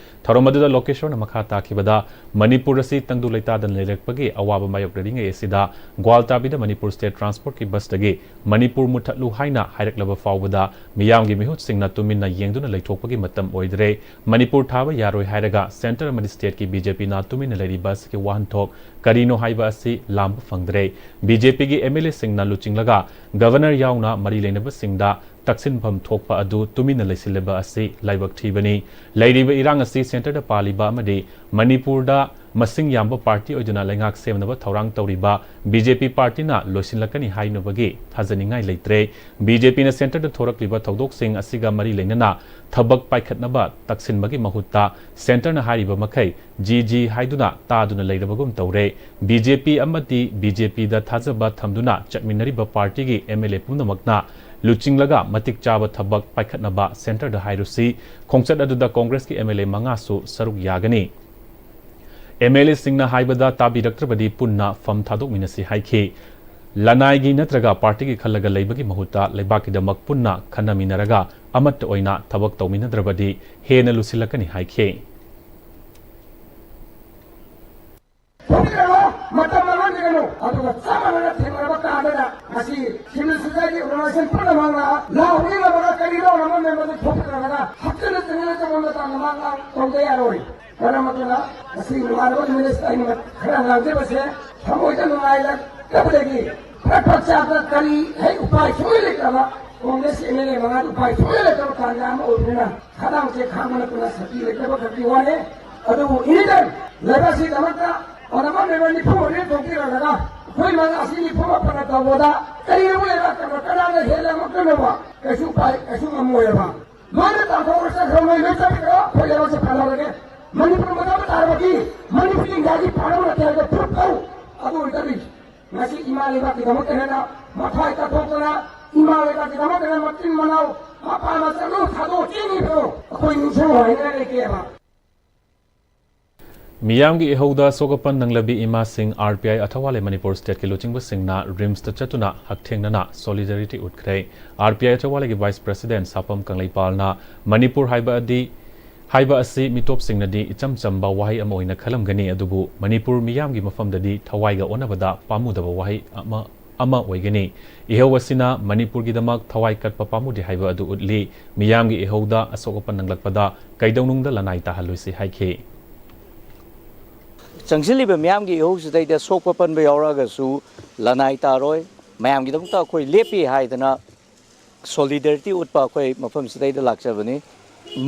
ꯊꯧꯔꯝ ꯑꯗꯨꯗ ꯂꯣꯀꯦꯁꯣꯔꯅ ꯃꯈꯥ ꯇꯥꯈꯤꯕꯗ, ꯃꯅꯤꯄꯨꯔ ꯑꯁꯤ ꯇꯪꯗꯨ ꯂꯩꯇꯥꯗꯅ ꯂꯩꯔꯛꯄꯒꯤ ꯑꯋꯥꯕ ꯃꯥꯌꯣꯛꯅꯔꯤꯉꯩ ꯑꯁꯤꯗ ꯒ꯭ꯋꯥꯜꯇꯥꯕꯤꯗ ꯃꯅꯤꯄꯨꯔ ꯁ꯭ꯇꯦꯠ ꯇ꯭ꯔꯥꯟꯁꯄꯣꯔꯠꯀꯤ ꯕꯁꯇꯒꯤ ꯃꯅꯤꯄꯨꯔ ꯃꯨꯠꯊꯠꯂꯨ ꯍꯥꯏꯅ ꯍꯥꯏꯔꯛꯂꯕ ꯐꯥꯎꯕꯗ ꯃꯤꯌꯥꯝꯒꯤ ꯃꯤꯍꯨꯠꯁꯤꯡꯅ ꯇꯨꯃꯤꯟꯅ ꯌꯦꯡꯗꯨꯅ ꯂꯩꯊꯣꯛꯄꯒꯤ ꯃꯇꯝ ꯑꯣꯏꯗ꯭ꯔꯦ꯫ ꯃꯅꯤꯄꯨꯔ ꯊꯥꯕ ꯌꯥꯔꯣꯏ ꯍꯥꯏꯔꯒ ꯁꯦꯟꯇꯔ ꯑꯃꯗꯤ ꯁ꯭ꯇꯦꯠꯀꯤ ꯕꯤ ꯖꯦ ꯄꯤꯅ ꯇꯨꯃꯤꯟꯅ ꯂꯩꯔꯤꯕ ꯑꯁꯤꯒꯤ ꯋꯥꯍꯟꯊꯣꯛ ꯀꯔꯤꯅꯣ ꯍꯥꯏꯕ ꯑꯁꯤ ꯂꯥꯝꯕ ꯐꯪꯗ꯭ꯔꯦ꯫ ꯕꯤ ꯖꯦ ꯄꯤꯒꯤ ꯑꯦꯝ ꯑꯦꯜ ꯑꯦꯁꯤꯡꯅ ꯂꯨꯆꯤꯡꯂꯒ ꯒꯚꯔꯅꯔ ꯌꯥꯎꯅ ꯃꯔꯤ ꯂꯩꯅꯕꯁꯤꯡꯗ ꯇꯛꯁꯤꯟꯐꯝ ꯊꯣꯛꯄ ꯑꯗꯨ ꯇꯨꯃꯤꯟꯅ ꯂꯩꯁꯤꯜꯂꯤꯕ ꯑꯁꯤ ꯂꯥꯏꯕꯛ ꯊꯤꯕꯅꯤ꯫ ꯂꯩꯔꯤꯕ ꯏꯔꯥꯡ ꯑꯁꯤ ꯁꯦꯟꯇꯔꯗ ꯄꯥꯜꯂꯤꯕ ꯑꯃꯗꯤ ꯃꯅꯤꯄꯨꯔꯗ ꯃꯁꯤꯡ ꯌꯥꯝꯕ ꯄꯥꯔꯇꯤ ꯑꯣꯏꯗꯨꯅ ꯂꯩꯉꯥꯛ ꯁꯦꯝꯅꯕ ꯊꯧꯔꯥꯡ ꯇꯧꯔꯤꯕ ꯕꯤ ꯖꯦ ꯄꯤ ꯄꯥꯔꯇꯤꯅ ꯂꯣꯏꯁꯤꯜꯂꯛꯀꯅꯤ ꯍꯥꯏꯅꯕꯒꯤ ꯊꯥꯖꯅꯤꯡꯉꯥꯏ ꯂꯩꯇ꯭ꯔꯦ꯫ ꯕꯤ ꯖꯦ ꯄꯤꯅ ꯁꯦꯟꯇꯔꯗ ꯊꯣꯔꯛꯂꯤꯕ ꯊꯧꯗꯣꯛꯁꯤꯡ ꯑꯁꯤꯒ ꯃꯔꯤ ꯂꯩꯅꯅ ꯊꯕꯛ ꯄꯥꯏꯈꯠꯅꯕ ꯇꯛꯁꯤꯟꯕꯒꯤ ꯃꯍꯨꯠꯇ ꯁꯦꯟꯇꯔꯅ ꯍꯥꯏꯔꯤꯕ ꯃꯈꯩ ꯖꯤ ꯖꯤ ꯍꯥꯏꯗꯨꯅ ꯇꯥꯗꯨꯅ ꯂꯩꯔꯕꯒꯨꯝ ꯇꯧꯔꯦ꯫ ꯕꯤ ꯖꯦ ꯄꯤ ꯑꯃꯗꯤ ꯕꯤ ꯖꯦ ꯄꯤꯗ ꯊꯥꯖꯕ ꯊꯝꯗꯨꯅ ꯆꯠꯃꯤꯟꯅꯔꯤꯕ ꯄꯥꯔꯇꯤꯒꯤ ꯑꯦꯝ ꯑꯦꯜ ꯑꯦ ꯄꯨꯝꯅꯃꯛꯅ ꯂꯨꯆꯤꯡꯂꯒ ꯃꯇꯤꯛ ꯆꯥꯕ ꯊꯕꯛ ꯄꯥꯏꯈꯠꯅꯕ ꯁꯦꯟꯇꯔꯗ ꯍꯥꯏꯔꯨꯁꯤ꯫ ꯈꯣꯡꯆꯠ ꯑꯗꯨꯗ ꯀꯣꯡꯒ꯭ꯔꯦꯁꯀꯤ ꯑꯦꯝ ꯑꯦꯜ ꯑꯦ ꯃꯉꯥꯁꯨ ꯁꯔꯨꯛ ꯌꯥꯒꯅꯤ꯫ ꯑꯦꯝ ꯑꯦꯜ ꯑꯦꯁꯤꯡꯅ ꯍꯥꯏꯕꯗ ꯇꯥꯕꯤꯔꯛꯇ꯭ꯔꯕꯗꯤ ꯄꯨꯟꯅ ꯐꯝ ꯊꯥꯗꯣꯛꯃꯤꯟꯅꯁꯤ ꯍꯥꯏꯈꯤ꯫ ꯂꯅꯥꯏꯒꯤ ꯅꯠꯇ꯭ꯔꯒ ꯄꯥꯔꯇꯤꯒꯤ ꯈꯜꯂꯒ ꯂꯩꯕꯒꯤ ꯃꯍꯨꯠꯇ ꯂꯩꯕꯥꯛꯀꯤꯗꯃꯛ ꯄꯨꯟꯅ ꯈꯟꯅꯃꯤꯟꯅꯔꯒ ꯑꯃꯠꯇ ꯑꯣꯏꯅ ꯊꯕꯛ ꯇꯧꯃꯤꯟꯅꯗ꯭ꯔꯕꯗꯤ ꯍꯦꯟꯅ ꯂꯨꯁꯤꯜꯂꯛꯀꯅꯤ ꯍꯥꯏꯈꯤ꯫ ꯊꯣꯛꯄꯤꯔꯕ ꯃꯇꯝ ꯃꯥꯡꯍꯟꯕꯤꯒꯅꯨ꯫ ꯑꯗꯨꯒ ꯆꯞ ꯃꯥꯟꯅꯅ ꯊꯦꯡꯅꯔꯕ ꯀꯥꯟꯗꯗ ꯉꯁꯤ civil society organization ꯄꯨꯝꯅꯃꯛꯅ ꯂꯥꯎꯕꯤꯅꯕꯒ ꯀꯔꯤꯅꯣ ꯑꯃ ꯃꯦꯝꯕꯔꯗꯨ ꯊꯣꯛꯄꯤꯔꯝꯃꯒ ꯍꯛꯆꯤꯟꯅ ꯆꯤꯡꯅꯅ ꯆꯪꯕ ꯃꯇꯥꯡꯗ ꯃꯥ ꯉꯥꯡ ꯇꯧꯗ ꯌꯥꯔꯣꯏ꯫ ꯃꯔꯝ ꯑꯗꯨꯅ ꯉꯁꯤ ꯅꯨꯡꯉꯥꯏꯔꯕ ꯅꯨꯃꯤꯠ ꯑꯁꯤꯗ ꯑꯩꯅ ꯈꯔ ꯉꯥꯡꯖꯕꯁꯦ ꯊꯃꯣꯏꯗ ꯅꯨꯡꯉꯥꯏꯔꯛꯇꯕꯗꯒꯤ ꯐꯔꯛ ꯐꯔꯛ ꯆꯥꯕꯗ ꯀꯔꯤ ꯍꯦꯛ ꯎꯄꯥꯏ ꯁꯨꯡꯂꯩ ꯂꯩꯇ꯭ꯔꯕ ꯀꯣꯡꯒ꯭ꯔꯦꯁ ꯑꯦꯝ ꯑꯦꯜ ꯑꯦ ꯃꯉꯥ ꯎꯄꯥꯏ ꯁꯨꯡꯂꯩ ꯂꯩꯇ꯭ꯔꯕ ꯇꯥꯟꯖꯥ ꯑꯃ ꯑꯣꯏꯕꯅꯤꯅ ꯈꯗꯥꯡꯁꯦ ꯈꯥꯡꯕ ꯅꯠꯇꯅ ꯁꯛꯇꯤ ꯂꯩꯇꯕ ꯈꯛꯀꯤ ꯋꯥꯅꯦ꯫ ꯑꯗꯨꯕꯨ ꯏꯅꯤꯗꯪ ꯂꯩꯕꯥꯛꯁꯤꯗꯃꯛꯇ ꯑꯣꯅꯔꯦꯕꯜ ꯃꯦꯝꯕꯔ ꯅꯤꯐꯨ ꯃꯔꯤ ꯊꯣꯛꯄꯤꯔꯛꯂꯒ ꯑꯩꯈꯣꯏ ꯃꯉꯥ ꯑꯁꯤ ꯅꯤꯐꯨ ꯃꯥꯄꯟꯅ ꯇꯧꯕꯗ ꯀꯔꯤꯒꯨꯝꯕ ꯂꯩꯕꯥꯛ ꯀꯅꯥ ꯀꯅꯥꯅ ꯍꯦꯜꯂꯝꯃꯛꯇꯅꯕ ꯀꯩꯁꯨ ꯎꯄꯥꯏ ꯀꯩꯁꯨ ꯉꯝꯃꯣꯏꯕ꯫ ꯂꯣꯏꯅ ꯇꯥꯟꯊꯣꯛꯈ꯭ꯔ ꯆꯠꯈ꯭ꯔ ꯃꯣꯏ ꯂꯣꯏ ꯆꯠꯈ꯭ꯔ ꯑꯩꯈꯣꯏ ꯂꯩꯕꯥꯛꯁꯦ ꯐꯅꯍꯧꯔꯒꯦ꯫ ꯃꯅꯤꯄꯨꯔ ꯃꯆꯥ ꯇꯥꯔꯕꯗꯤ ꯃꯅꯤꯄꯨꯔ ꯏꯟꯗꯤꯌꯥꯒꯤ ꯄꯥꯔꯠ ꯑꯃ ꯅꯠꯇꯦ ꯍꯥꯏꯕꯗꯣ ꯄ꯭ꯔꯨꯐ ꯇꯧ꯫ ꯑꯗꯨ ꯑꯣꯏꯔꯒꯗꯤ ꯉꯁꯤ ꯏꯃꯥ ꯂꯩꯕꯥꯛꯀꯤꯗꯃꯛꯇ ꯍꯦꯟꯅ ꯃꯊ꯭ꯋꯥꯏ ꯀꯠꯊꯣꯛꯇꯅ ꯏꯃꯥ ꯂꯩꯕꯥꯛꯀꯤꯗꯃꯛꯇ ꯃꯆꯤꯟ ꯃꯅꯥꯎ ꯃꯄꯥ ꯃꯆꯥ ꯂꯣꯏ ꯊꯥꯗꯣꯛ ꯆꯦꯟꯈꯤꯕꯗꯣ ꯑꯩꯈꯣꯏ ꯅꯤꯡꯁꯤꯡ ꯍꯥꯏꯅ ꯂꯩꯇꯦꯕ꯫ ꯃꯤꯌꯥꯝꯒꯤ ꯏꯍꯧꯗ ꯑꯁꯣꯛ ꯑꯄꯟ ꯅꯪꯂꯕꯤ ꯏꯃꯥꯁꯤꯡ ꯑꯥꯔ ꯄꯤ ꯑꯥꯏ ꯑꯊꯋꯥꯂꯦ ꯃꯅꯤꯄꯨꯔ ꯁ꯭ꯇꯦꯠꯀꯤ ꯂꯨꯆꯤꯡꯕꯁꯤꯡꯅ ꯔꯤꯝꯁꯇ ꯆꯠꯇꯨꯅ ꯍꯛꯊꯦꯡꯅꯅ ꯁꯣꯂꯤꯗꯥꯔꯤꯇꯤ ꯎꯠꯈ꯭ꯔꯦ꯫ ꯑꯥꯔ ꯄꯤ ꯑꯥꯏ ꯑꯊꯋꯥꯂꯦꯒꯤ ꯚꯥꯏꯁ ꯄ꯭ꯔꯁꯤꯗꯦꯟ ꯁꯥꯐꯝ ꯀꯪꯂꯩꯄꯥꯜꯅ ꯃꯅꯤꯄꯨꯔ ꯍꯥꯏꯕ ꯑꯗꯤ ꯍꯥꯏꯕ ꯑꯁꯤ ꯃꯤꯇꯣꯞꯁꯤꯡꯅꯗꯤ ꯏꯆꯝ ꯆꯝꯕ ꯋꯥꯍꯩ ꯑꯃ ꯑꯣꯏꯅ ꯈꯜꯂꯝꯒꯅꯤ, ꯑꯗꯨꯕꯨ ꯃꯅꯤꯄꯨꯔ ꯃꯤꯌꯥꯝꯒꯤ ꯃꯐꯝꯗꯗꯤ ꯊꯋꯥꯏꯒ ꯑꯣꯟꯅꯕꯗ ꯄꯥꯝꯃꯨꯗꯕ ꯋꯥꯍꯩ ꯑꯃ ꯑꯃ ꯑꯣꯏꯒꯅꯤ꯫ ꯏꯍꯧ ꯑꯁꯤꯅ ꯃꯅꯤꯄꯨꯔꯒꯤꯗꯃꯛ ꯊꯋꯥꯏ ꯀꯠꯄ ꯄꯥꯝꯃꯨꯗꯦ ꯍꯥꯏꯕ ꯑꯗꯨ ꯎꯠꯂꯤ꯫ ꯃꯤꯌꯥꯝꯒꯤ ꯏꯍꯧꯗ ꯑꯁꯣꯛ ꯑꯄꯟ ꯅꯪꯂꯛꯄꯗ ꯀꯩꯗꯧꯅꯨꯡꯗ ꯂꯅꯥꯏ ꯇꯥꯍꯜꯂꯣꯏꯁꯤ ꯍꯥꯏꯈꯤ꯫ ꯆꯪꯁꯤꯜꯂꯤꯕ ꯃꯤꯌꯥꯝꯒꯤ ꯏꯍꯧꯁꯤꯗꯩꯗ ꯁꯣꯛꯄ ꯄꯟꯕ ꯌꯥꯎꯔꯛꯑꯒꯁꯨ ꯂꯅꯥꯏ ꯇꯥꯔꯣꯏ꯫ ꯃꯌꯥꯝꯒꯤꯗꯃꯛꯇ ꯑꯩꯈꯣꯏ ꯂꯦꯞꯄꯤ ꯍꯥꯏꯗꯅ ꯁꯣꯂꯤꯗꯔꯤꯇꯤ ꯎꯠꯄ ꯑꯩꯈꯣꯏ ꯃꯐꯝꯁꯤꯗꯩꯗ ꯂꯥꯛꯆꯕꯅꯤ꯫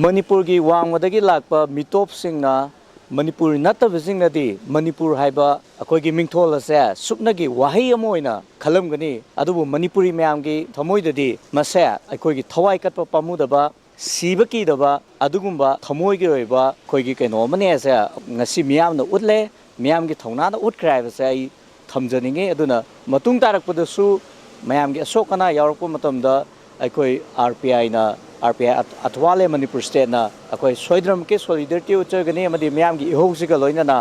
ꯃꯅꯤꯄꯨꯔꯒꯤ ꯋꯥꯡꯃꯗꯒꯤ ꯂꯥꯛꯄ ꯃꯤꯇꯣꯞꯁꯤꯡꯅ ꯃꯅꯤꯄꯨꯔ ꯅꯠꯇꯕꯁꯤꯡꯅꯗꯤ ꯃꯅꯤꯄꯨꯔ ꯍꯥꯏꯕ ꯑꯩꯈꯣꯏꯒꯤ ꯃꯤꯡꯊꯣꯜ ꯑꯁꯦ ꯁꯨꯞꯅꯒꯤ ꯋꯥꯍꯩ ꯑꯃ ꯑꯣꯏꯅ ꯈꯜꯂꯝꯒꯅꯤ꯫ ꯑꯗꯨꯕꯨ ꯃꯅꯤꯄꯨꯔꯤ ꯃꯌꯥꯝꯒꯤ ꯊꯃꯣꯏꯗꯗꯤ ꯃꯁꯦ ꯑꯩꯈꯣꯏꯒꯤ ꯊꯋꯥꯏ ꯀꯠꯄ ꯄꯥꯝꯃꯨꯗꯕ, ꯁꯤꯕ ꯀꯤꯗꯕ ꯑꯗꯨꯒꯨꯝꯕ ꯊꯃꯣꯏꯒꯤ ꯑꯣꯏꯕ ꯑꯩꯈꯣꯏꯒꯤ ꯀꯩꯅꯣ ꯑꯃꯅꯦ꯫ ꯑꯁꯦ ꯉꯁꯤ ꯃꯤꯌꯥꯝꯅ ꯎꯠꯂꯦ, ꯃꯤꯌꯥꯝꯒꯤ ꯊꯧꯅꯥꯅ ꯎꯠꯈ꯭ꯔꯦ ꯍꯥꯏꯕꯁꯦ ꯑꯩ ꯊꯝꯖꯅꯤꯡꯉꯤ꯫ ꯑꯗꯨꯅ ꯃꯇꯨꯡ ꯇꯥꯔꯛꯄꯗꯁꯨ ꯃꯌꯥꯝꯒꯤ ꯑꯁꯣꯛ ꯑꯅꯥ ꯌꯥꯎꯔꯛꯄ ꯃꯇꯝꯗ ꯑꯩꯈꯣꯏ ꯑꯥꯔ ꯄꯤ ꯑꯥꯏꯅ, ꯑꯥꯔ ꯄꯤ ꯑꯥꯏ ꯑꯊꯋꯥꯂꯦ ꯃꯅꯤꯄꯨꯔ ꯁ꯭ꯇꯦꯠꯅ ꯑꯩꯈꯣꯏ ꯁꯣꯏꯗꯅꯃꯛꯀꯤ ꯁꯣꯂꯤꯗꯔꯤꯇꯤ ꯎꯠꯆꯒꯅꯤ ꯑꯃꯗꯤ ꯃꯤꯌꯥꯝꯒꯤ ꯏꯍꯧꯁꯤꯒ ꯂꯣꯏꯅꯅ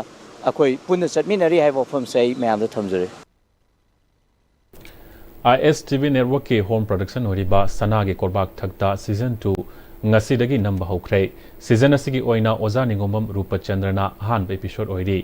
ꯑꯩꯈꯣꯏ ꯄꯨꯟꯅ ꯆꯠꯃꯤꯟꯅꯔꯤ ꯍꯥꯏꯕ ꯋꯥꯐꯝꯁꯦ ꯑꯩ ꯃꯌꯥꯝꯗ ꯊꯝꯖꯔꯤ꯫ ꯑꯥꯏ ꯑꯦꯁ ꯇꯤ ꯚꯤ ꯅꯦꯠꯋꯔꯛꯀꯤ ꯍꯣꯝ ꯄ꯭ꯔꯗꯛꯁꯟ ꯑꯣꯏꯔꯤꯕ ꯁꯅꯥꯒꯤ ꯀꯣꯔꯕꯥꯛ ꯊꯛꯇ ꯁꯤꯖꯟ ꯇꯨ ꯉꯁꯤꯗꯒꯤ ꯅꯝꯕ ꯍꯧꯈ꯭ꯔꯦ꯫ ꯁꯤꯖꯟ ꯑꯁꯤꯒꯤ ꯑꯣꯏꯅ ꯑꯣꯖꯥ ꯅꯤꯉꯣꯝꯕꯝ ꯔꯨꯄꯆꯟꯗ꯭ꯔꯅ ꯑꯍꯥꯟꯕ ꯏꯄꯤꯁꯣꯗ ꯑꯣꯏꯔꯤ꯫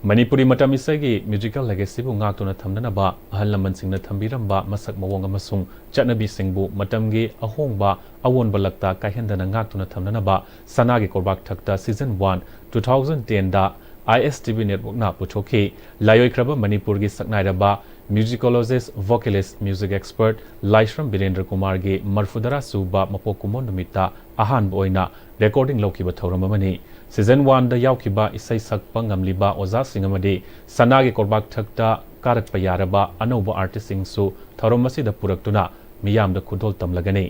ꯃꯅꯤꯄꯨꯔꯤ ꯃꯇꯝ ꯏꯁꯩꯒꯤ ꯃ꯭ꯌꯨꯖꯤꯀꯦꯜ ꯂꯦꯒꯦꯁꯤꯕꯨ ꯉꯥꯛꯇꯨꯅ ꯊꯝꯅꯅꯕ ꯑꯍꯜ ꯂꯃꯟꯁꯤꯡꯅ ꯊꯝꯕꯤꯔꯝꯕ ꯃꯁꯛ ꯃꯑꯣꯡ ꯑꯃꯁꯨꯡ ꯆꯠꯅꯕꯤꯁꯤꯡꯕꯨ ꯃꯇꯝꯒꯤ ꯑꯍꯣꯡꯕ ꯑꯑꯣꯟꯕ ꯂꯛꯇ ꯀꯥꯏꯍꯟꯗꯅ ꯉꯥꯛꯇꯨꯅ ꯊꯝꯅꯅꯕ ꯁꯅꯥꯒꯤ ꯀꯣꯔꯕꯥꯛ ꯊꯛꯇ ꯁꯤꯖꯟ ꯋꯥꯟ ꯇꯨ ꯊꯥꯎꯖꯟ ꯇꯦꯟꯗ ꯑꯥꯏ ꯑꯦꯁ ꯇꯤ ꯚꯤ ꯅꯦꯠꯋꯔꯛꯅ ꯄꯨꯊꯣꯛꯈꯤ꯫ ꯂꯥꯏꯑꯣꯏꯈ꯭ꯔꯕ ꯃꯅꯤꯄꯨꯔꯒꯤ ꯁꯛꯅꯥꯏꯔꯕ ꯃ꯭ꯌꯨꯖꯤꯀꯣꯂꯣꯖꯤꯁ, ꯚꯣꯀꯦꯂꯤꯁ, ꯃ꯭ꯌꯨꯖꯤꯛ ꯑꯦꯛꯁꯄꯔꯠ ꯂꯥꯏꯁ꯭ꯔꯝ ꯕꯤꯔꯦꯟꯗ꯭ꯔ ꯀꯨꯃꯥꯔꯒꯤ ꯃꯔꯐꯨꯇꯔꯥ ꯁꯨꯕ ꯃꯄꯣꯛ ꯀꯨꯝꯑꯣꯟ ꯅꯨꯃꯤꯠꯇ ꯑꯍꯥꯟꯕ ꯑꯣꯏꯅ ꯔꯦꯀꯣꯔꯗꯤꯡ ꯂꯧꯈꯤꯕ ꯊꯧꯔꯝ ꯑꯃꯅꯤ꯫ ꯁꯤꯖꯟ ꯋꯥꯟꯗ ꯌꯥꯎꯈꯤꯕ ꯏꯁꯩ ꯁꯛꯄ ꯉꯝꯂꯤꯕ ꯑꯣꯖꯥꯁꯤꯡ ꯑꯃꯗꯤ ꯁꯅꯥꯒꯤ ꯀꯣꯔꯕꯥꯛ ꯊꯛꯇ ꯀꯥꯔꯛꯄ ꯌꯥꯔꯕ ꯑꯅꯧꯕ ꯑꯥꯔꯇꯤꯁꯁꯤꯡꯁꯨ ꯊꯧꯔꯝ ꯑꯁꯤꯗ ꯄꯨꯔꯛꯇꯨꯅ ꯃꯤꯌꯥꯝꯗ ꯈꯨꯗꯣꯜ ꯇꯝꯂꯒꯅꯤ꯫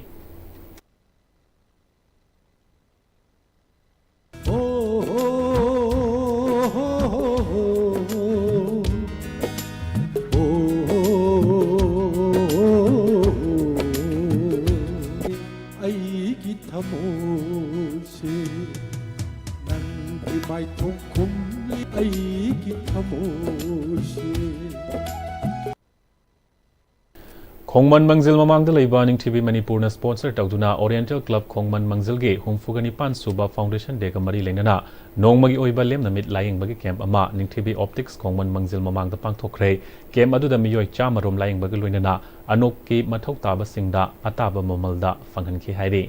ꯈꯨꯝꯂꯤ ꯑꯩꯒꯤ ꯊꯃꯣꯏꯁꯦ꯫ ꯈꯣꯡꯃꯟ ꯃꯪꯖꯤꯜ ꯃꯃꯥꯡꯗ ꯂꯩꯕ ꯅꯤꯡꯊꯤꯕꯤ ꯃꯅꯤꯄꯨꯔꯅ sponsor ꯇꯧꯗꯨꯅ Oriental Club ꯈꯣꯡꯃꯟ ꯃꯪꯖꯤꯜꯒꯤ ꯍꯨꯝꯐꯨꯒ ꯅꯤꯄꯥꯟ ꯁꯨꯕ Foundation Dayꯒ ꯃꯔꯤ ꯂꯩꯅꯅ ꯅꯣꯡꯃꯒꯤ ꯑꯣꯏꯕ ꯂꯦꯝꯅ ꯃꯤꯠ ꯂꯥꯌꯦꯡꯕꯒꯤ camp ꯑꯃ ꯅꯤꯡꯊꯤꯕꯤ Optics ꯈꯣꯡꯃꯟ ꯃꯪꯖꯤꯜ ꯃꯃꯥꯡꯗ ꯄꯥꯡꯊꯣꯛꯈ꯭ꯔꯦ꯫ Camp ꯑꯗꯨꯗ ꯃꯤꯑꯣꯏ ꯆꯥꯝꯃ ꯔꯣꯝ ꯂꯥꯌꯦꯡꯕꯒ ꯂꯣꯏꯅꯅ ꯑꯅꯣꯛꯀꯤ ꯃꯊꯧ ꯇꯥꯕꯁꯤꯡꯗ ꯑꯇꯥꯕ ꯃꯃꯜꯗ ꯐꯪꯍꯟꯈꯤ ꯍꯥꯏꯔꯤ꯫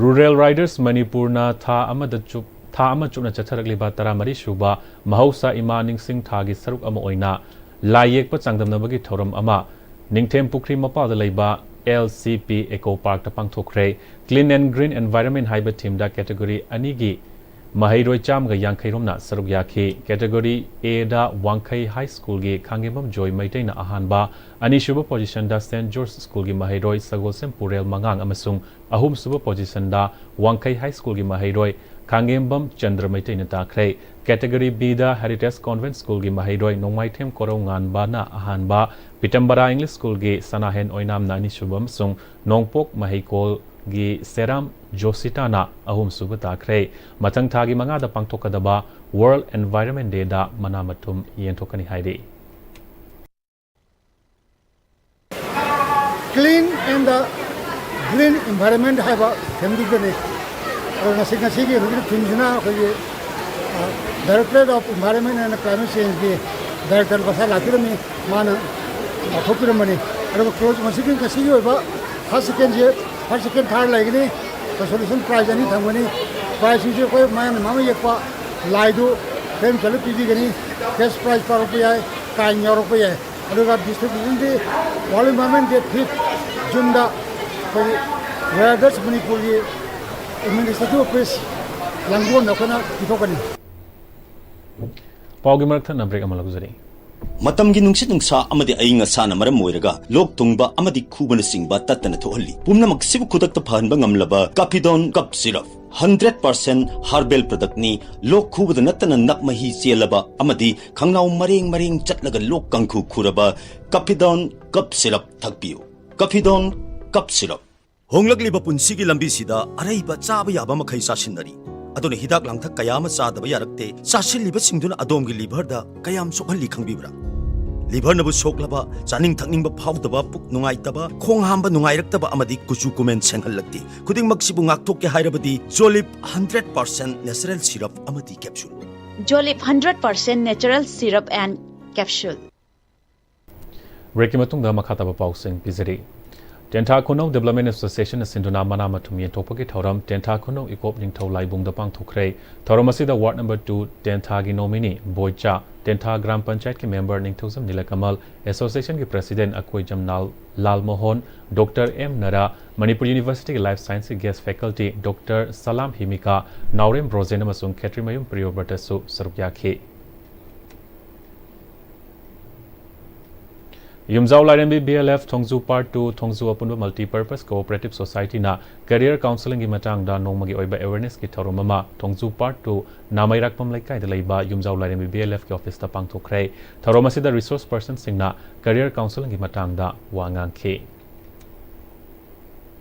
Rural Riders ꯃꯅꯤꯄꯨꯔꯅ ꯊꯥ ꯑꯃꯗ ꯆꯨꯞ-, ꯊꯥ ꯑꯃ ꯆꯨꯞꯅ ꯆꯠꯊꯔꯛꯂꯤꯕ ꯇꯔꯥꯃꯔꯤ ꯁꯨꯕ ꯃꯍꯧꯁꯥ ꯏꯃꯥ ꯅꯤꯡꯁꯤꯡ ꯊꯥꯒꯤ ꯁꯔꯨꯛ ꯑꯃ ꯑꯣꯏꯅ ꯂꯥꯏ ꯌꯦꯛꯄ ꯆꯥꯡꯗꯝꯅꯕꯒꯤ ꯊꯧꯔꯝ ꯑꯃ ꯅꯤꯡꯊꯦꯝ ꯄꯨꯈ꯭ꯔꯤ ꯃꯄꯥꯜꯗ ꯂꯩꯕ L C P Eco Parkꯇ ꯄꯥꯡꯊꯣꯛꯈ꯭ꯔꯦ꯫ Clean and Green Environment ꯍꯥꯏꯕ themeꯗ category ꯑꯅꯤꯒꯤ ꯃꯍꯩꯔꯣꯏ ꯆꯥꯝꯃꯒ ꯌꯥꯡꯈꯩ ꯔꯣꯝꯅ ꯁꯔꯨꯛ ꯌꯥꯈꯤ꯫ Category Aꯗ ꯋꯥꯡꯈꯩ High Schoolꯒꯤ ꯈꯥꯡꯒꯦꯝꯕꯝ ꯖꯣꯏ ꯃꯩꯇꯩꯅ ꯑꯍꯥꯟꯕ, ꯑꯅꯤꯁꯨꯕ positionꯗ Saint George Schoolꯒꯤ ꯃꯍꯩꯔꯣꯏ ꯁꯒꯣꯜꯁꯦꯝ ꯄꯨꯔꯦꯜ ꯃꯉꯥꯡ ꯑꯃꯁꯨꯡ ꯑꯍꯨꯝꯁꯨꯕ positionꯗ ꯋꯥꯡꯈꯩ High Schoolꯒꯤ ꯃꯍꯩꯔꯣꯏ ꯈꯥꯡꯒꯦꯝꯕꯝ ꯆꯟꯗ꯭ꯔ ꯃꯩꯇꯩꯅ ꯇꯥꯈ꯭ꯔꯦ꯫ Category Bꯗ Heritage Convent Schoolꯒꯤ ꯃꯍꯩꯔꯣꯏ ꯅꯣꯡꯃꯥꯏꯊꯦꯝ ꯀꯣꯔꯧ ꯉꯥꯟꯕꯅ ꯑꯍꯥꯟꯕ, ꯄꯤꯇꯝꯕꯔꯥ English Schoolꯒꯤ ꯁꯅꯥꯍꯦꯟ ꯑꯣꯏꯅꯥꯝꯅ ꯑꯅꯤꯁꯨꯕ ꯑꯃꯁꯨꯡ ꯅꯣꯡꯄꯣꯛ ꯃꯍꯩꯀꯣꯜꯒꯤ ꯁꯦꯔꯥꯝ ꯖꯣꯁꯤꯇꯥꯅ ꯑꯍꯨꯝꯁꯨꯕ ꯇꯥꯈ꯭ꯔꯦ꯫ ꯃꯊꯪ ꯊꯥꯒꯤ ꯃꯉꯥꯗ ꯄꯥꯡꯊꯣꯛꯀꯗꯕ World Environment Dayꯗ ꯃꯅꯥ ꯃꯊꯨꯝ ꯌꯦꯟꯊꯣꯛꯀꯅꯤ ꯍꯥꯏꯔꯤ꯫ Clean and the Green Environment ꯍꯥꯏꯕ themeꯗꯨꯗꯅꯤ꯫ ꯑꯗꯣ ꯉꯁꯤ, ꯉꯁꯤꯒꯤ ꯍꯧꯖꯤꯛꯀꯤ themeꯁꯤꯅ ꯑꯩꯈꯣꯏꯒꯤ, ꯑ, Directorate of Environment and Climate Changeꯀꯤ director ꯃꯁꯥ ꯂꯥꯛꯄꯤꯔꯝꯃꯤ, ꯃꯥꯅ ꯂꯥꯎꯊꯣꯛꯄꯤꯔꯝꯕꯅꯤ꯫ ꯑꯗꯨꯒ close ꯉꯁꯤꯒꯤ, ꯉꯁꯤꯒꯤ ꯑꯣꯏꯕ first secondꯁꯦ, first second third ꯂꯩꯒꯅꯤ꯫ Consolation prize ꯑꯅꯤ ꯊꯝꯒꯅꯤ꯫ Prizeꯁꯤꯡꯁꯦ ꯑꯩꯈꯣꯏ ꯃꯌꯥꯝꯅ ꯃꯃꯤꯡ ꯌꯦꯛꯄ ꯂꯥꯏꯗꯨ frame ꯆꯠꯂ ꯄꯤꯕꯤꯒꯅꯤ꯫ Cash prize ꯌꯥꯎꯔꯛꯄ ꯌꯥꯏ, coin ꯌꯥꯎꯔꯛꯄ ꯌꯥꯏ꯫ ꯑꯗꯨꯒ distributionꯗꯤ World Environment Day fifth Juneꯗ ꯑꯩꯈꯣꯏꯒꯤ Riders ꯃꯅꯤꯄꯨꯔꯒꯤ administrative office ꯂꯥꯡꯒꯣꯜꯗ ꯑꯩꯈꯣꯏꯅ ꯄꯤꯊꯣꯛꯀꯅꯤ꯫ ꯄꯥꯎꯒꯤ ꯃꯔꯛ ꯊꯠꯅ break ꯑꯃ ꯂꯧꯖꯔꯤ꯫ ꯃꯇꯝꯒꯤ ꯅꯨꯡꯁꯤꯠ ꯅꯨꯡꯁꯥ ꯑꯃꯗꯤ ꯑꯏꯪ ꯑꯁꯥꯅ ꯃꯔꯝ ꯑꯣꯏꯔꯒ ꯂꯣꯛ ꯊꯨꯡꯕ ꯑꯃꯗꯤ ꯈꯨꯕꯅꯆꯤꯡꯕ ꯇꯠꯇꯅ ꯊꯣꯛꯍꯜꯂꯤ꯫ ꯄꯨꯝꯅꯃꯛꯁꯤꯕꯨ ꯈꯨꯗꯛꯇ ꯐꯍꯟꯕ ꯉꯝꯂꯕ Cappidone Cough Syrup, hundred percent herbal productꯅꯤ꯫ ꯂꯣꯛ ꯈꯨꯕꯗ ꯅꯠꯇꯅ ꯅꯞ ꯃꯍꯤ ꯆꯦꯜꯂꯕ ꯑꯃꯗꯤ ꯈꯪꯅꯥꯎ ꯃꯔꯦꯡ ꯃꯔꯦꯡ ꯆꯠꯂꯒ ꯂꯣꯛ ꯀꯥꯡꯈꯨ ꯈꯨꯔꯕ Cappidone Cough Syrup ꯊꯛꯄꯤꯌꯨ꯫ Cappidone Cough Syrup꯫ ꯍꯣꯡꯂꯛꯂꯤꯕ ꯄꯨꯟꯁꯤꯒꯤ ꯂꯝꯕꯤꯁꯤꯗ ꯑꯔꯩꯕ ꯆꯥꯕ ꯌꯥꯕ ꯃꯈꯩ ꯆꯥꯁꯤꯟꯅꯔꯤ꯫ ꯑꯗꯨꯅ ꯍꯤꯗꯥꯛ ꯂꯥꯡꯊꯛ ꯀꯌꯥ ꯑꯃ ꯆꯥꯗꯕ ꯌꯥꯔꯛꯇꯦ꯫ ꯆꯥꯁꯤꯜꯂꯤꯕꯁꯤꯡꯗꯨꯅ ꯑꯗꯣꯝꯒꯤ ꯂꯤꯚꯔꯗ ꯀꯌꯥꯝ ꯁꯣꯛꯍꯜꯂꯤ ꯈꯪꯕꯤꯕ꯭ꯔꯥ? ꯂꯤꯚꯔꯅꯕꯨ ꯁꯣꯛꯂꯕ, ꯆꯥꯅꯤꯡ ꯊꯛꯅꯤꯡꯕ ꯐꯥꯎꯗꯕ, ꯄꯨꯛ ꯅꯨꯡꯉꯥꯏꯇꯕ, ꯈꯣꯡ ꯍꯥꯝꯕ ꯅꯨꯡꯉꯥꯏꯔꯛꯇꯕ ꯑꯃꯗꯤ ꯀꯨꯆꯨ ꯀꯨꯃꯦꯟ ꯁꯦꯡꯍꯜꯂꯛꯇꯦ꯫ ꯈꯨꯗꯤꯡꯃꯛꯁꯤꯕꯨ ꯉꯥꯛꯊꯣꯛꯀꯦ ꯍꯥꯏꯔꯕꯗꯤ ꯖꯣꯂꯤꯞ ꯍꯟꯗ꯭ꯔꯦꯠ ꯄꯥꯔꯁꯦꯟ ꯅꯦꯆꯔꯦꯜ ꯁꯤꯔꯞ ꯑꯃꯗꯤ capsule. Jolip hundred percent natural syrup and capsule. ꯕ꯭ꯔꯦꯛꯀꯤ ꯃꯇꯨꯡꯗ ꯃꯈꯥ ꯇꯥꯕ ꯄꯥꯎꯁꯤꯡ ꯄꯤꯖꯔꯤ꯫ ꯇꯦꯟꯊꯥ ꯈꯨꯅꯧ ꯗꯤꯕꯦꯂꯞꯃꯦꯟ ꯑꯦꯁꯣꯁꯤꯌꯦꯁꯟꯅ ꯁꯤꯟꯗꯨꯅ ꯃꯅꯥ ꯃꯊꯨꯝ ꯌꯦꯟꯊꯣꯛꯄꯒꯤ ꯊꯧꯔꯝ ꯇꯦꯟꯊꯥ ꯈꯨꯅꯧ ꯏꯀꯣꯞ ꯅꯤꯡꯊꯧ ꯂꯥꯏꯕꯨꯡꯗ ꯄꯥꯡꯊꯣꯛꯈ꯭ꯔꯦ꯫ ꯊꯧꯔꯝ ꯑꯁꯤꯗ ꯋꯥꯔꯗ ꯅꯝꯕꯔ ꯇꯨ ꯇꯦꯟꯊꯥꯒꯤ ꯅꯣꯃꯤꯅꯤ ꯕꯣꯏꯆꯥ, ꯇꯦꯟꯊꯥ ꯒ꯭ꯔꯥꯝ ꯄꯟꯆꯥꯌꯠꯀꯤ ꯃꯦꯝꯕꯔ ꯅꯤꯡꯊꯧꯖꯝ ꯅꯤꯂꯀꯃꯜ, ꯑꯦꯁꯣꯁꯤꯌꯦꯁꯟꯒꯤ ꯄ꯭ꯔꯦꯁꯤꯗꯦꯟꯠ ꯑꯀꯣꯏꯖꯝ ꯅꯥꯜ ꯂꯥꯜꯃꯣꯍꯣꯟ, ꯗꯣꯛꯇꯔ ꯑꯦꯝ ꯅꯔꯥ, ꯃꯅꯤꯄꯨꯔ ꯌꯨꯅꯤꯚꯔꯁꯤꯇꯤꯒꯤ ꯂꯥꯏꯐ ꯁꯥꯏꯟꯁꯀꯤ guest faculty doctor Salam Himika, Naorem Brojen ꯑꯃꯁꯨꯡ ꯈꯦꯇ꯭ꯔꯤꯃꯌꯨꯝ ꯄ꯭ꯔꯤꯌꯣꯕ꯭ꯔꯇꯁꯨ ꯁꯔꯨꯛ ꯌꯥꯈꯤ꯫ ꯌꯨꯝꯖꯥꯎ ꯂꯥꯏꯔꯦꯝꯕꯤ B L F Thongju part two Thongju ꯑꯄꯨꯟꯕ ꯃꯜꯇꯤ ꯄꯔꯄꯁ ꯀꯣꯑꯣꯄꯔꯦꯇꯤꯚ ꯁꯣꯁꯥꯏꯇꯤꯅ ꯀꯦꯔꯤꯌꯔ ꯀꯥꯎꯟꯁꯦꯂꯤꯡꯒꯤ ꯃꯇꯥꯡꯗ ꯅꯣꯡꯃꯒꯤ ꯑꯣꯏꯕ ꯑꯦꯋꯦꯔꯅꯦꯁꯀꯤ ꯊꯧꯔꯝ ꯑꯃ ꯊꯣꯡꯖꯨ ꯄꯥꯔꯠ ꯇꯨ ꯅꯥꯃꯩꯔꯥꯛꯄꯝ ꯂꯩꯀꯥꯏꯗ ꯂꯩꯕ ꯌꯨꯝꯖꯥꯎ ꯂꯥꯏꯔꯦꯝꯕꯤ ꯕꯤ ꯑꯦꯜ ꯑꯦꯐꯀꯤ ꯑꯣꯐꯤꯁꯇ ꯄꯥꯡꯊꯣꯛꯈ꯭ꯔꯦ꯫ ꯊꯧꯔꯝ ꯑꯁꯤꯗ ꯔꯤꯁꯣꯔꯁ ꯄꯔꯁꯟꯁꯤꯡꯅ ꯀꯦꯔꯤꯌꯔ ꯀꯥꯎꯟꯁꯦꯂꯤꯡꯒꯤ ꯃꯇꯥꯡꯗ ꯋꯥ ꯉꯥꯡꯈꯤ꯫